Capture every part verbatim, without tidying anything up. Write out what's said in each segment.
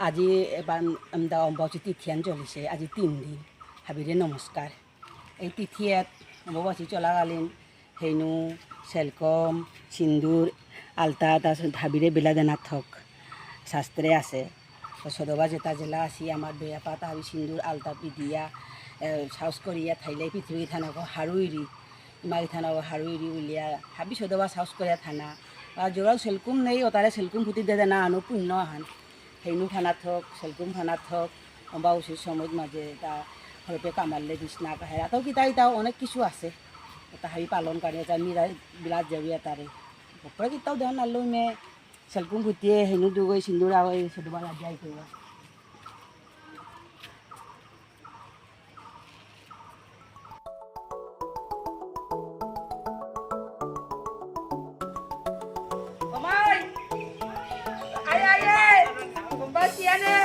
আজি এবান আমদা অম্বাউচি তিথিয়ান চলিছে, আজি তিন দিন। হাবিরে নমস্কার। এই তিথিয়াত অম্বাউচি চলাকালীন হেনু, সেলকম, সিন্দুর, আলতা, তা হাবিরে বিলা দেনা থক শাস্ত্রে আছে। তো সদবা যেতা জেলা আছি, আমার বেয়াপা তা হাবি সিন্দুর, আলতা পিদিয়া, এ, সাহস করিয়া থাইলে পৃথিবী থানাকো হারুইরি, ইমা ইথানাকো হারুইরি উলিয়া, হাবি সদবা সাহস করিয়া থানা। আর জোড়াও সেলকুম নেই, ও তারে সেলকুম ফুটি দে দেনা আনো পুণ্য আহান। হেনু ফানা থক, সেলকুম ফানা থক, অম্বাউচির সময় মাঝে তা হরপে কামাললে বিছনা কাহে। এত কিতা ইতাও অনেক কিছু আছে। তা হাবি পালন করে, তা মিরা বিলাত যাবি তারে। বকরা কিতাও দেন আলো মে সেলকুম ফুটিয়ে হেনু দুগই সিন্দুর আগই সদবা লাগিয়া আইতে। ওমাই! আয়, আয়, আয়! বোম্বাই চিয়ানে!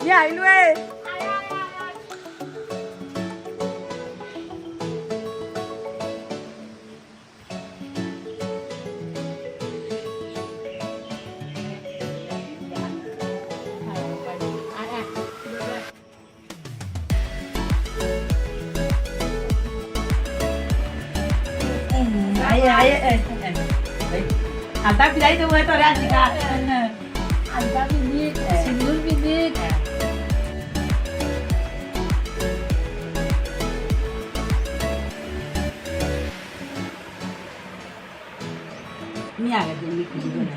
ইয়া, আইলু এ! Ay, ay, ay, ay. Ata pilay to, ito, rin, chika. Ata pinit, sinul pinit. Niya, agad yung mikro na.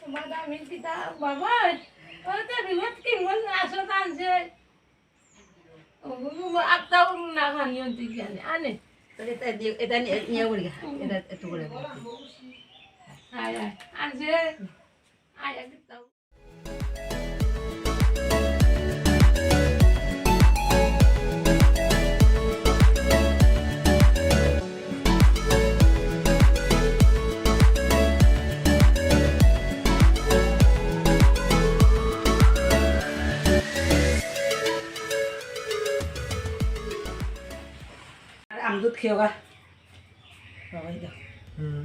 তোমার দামি কিতা বাবা, ও তো বিপদ কি মন আসো তানছে। ও, ও, ও, আত্মা উড়ু না খানি অন্তি জানে, আনে। তাহলে এটা দিয়ে, এটা নিয়ে, নিয়ে উড়ি গা। এটা একটু করে দে। আয়, আয়, আনছে। আয়, আয়, কিতা। আর আমদুত খেয়েগা। বাবাই দাও। হুম।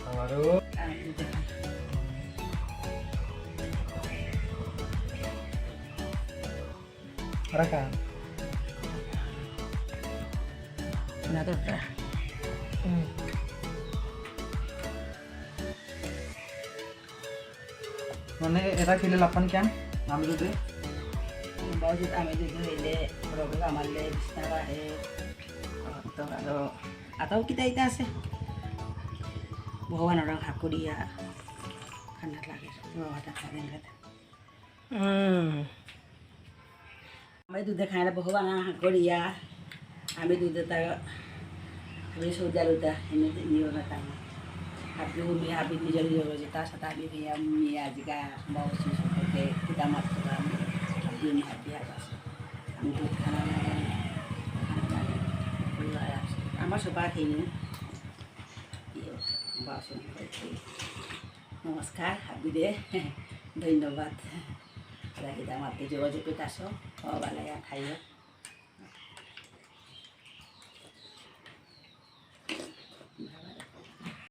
আমারও। আমদুত দেখা। রাখা। না তো ওটা। হুম। মানে এটা খেলে লাভবান কেন? আমি যদি বাউজিত আমি যদি হইলে রোগে আমারলে বিছনা বাহে, তো আরো আতাও কিতা ইতা আছে। ভগবান ওরা হাকুরিয়া খান্ডা লাগে, বাবা তা খাবেন কথা। হুম। আমি দুধে খাই না, বহু বানা করিয়া, আমি দুধে তা, আমি সৌদা লুতা, এমনি নিও না তার। আপনি উনি, আপনি নিজে নিজে রয়েছে, তার সাথে আমি ভেয়া, মিয়া, আজিকা, বাবু, শিশু, ওকে, কিতা মাত্র আমি, আপনি উনি, আপনি আর আছে। আমি দুধ খানা না, খানা না, পরিবার আছে। আমার সবার খেয়ে নিও। ইয়ে, বাসন হয়েছে। নমস্কার, হাবিরে। ধন্যবাদ। রাখি দে, আমার যোগাযোগ করতে আসো। ও, বালা ইয়া খাইও।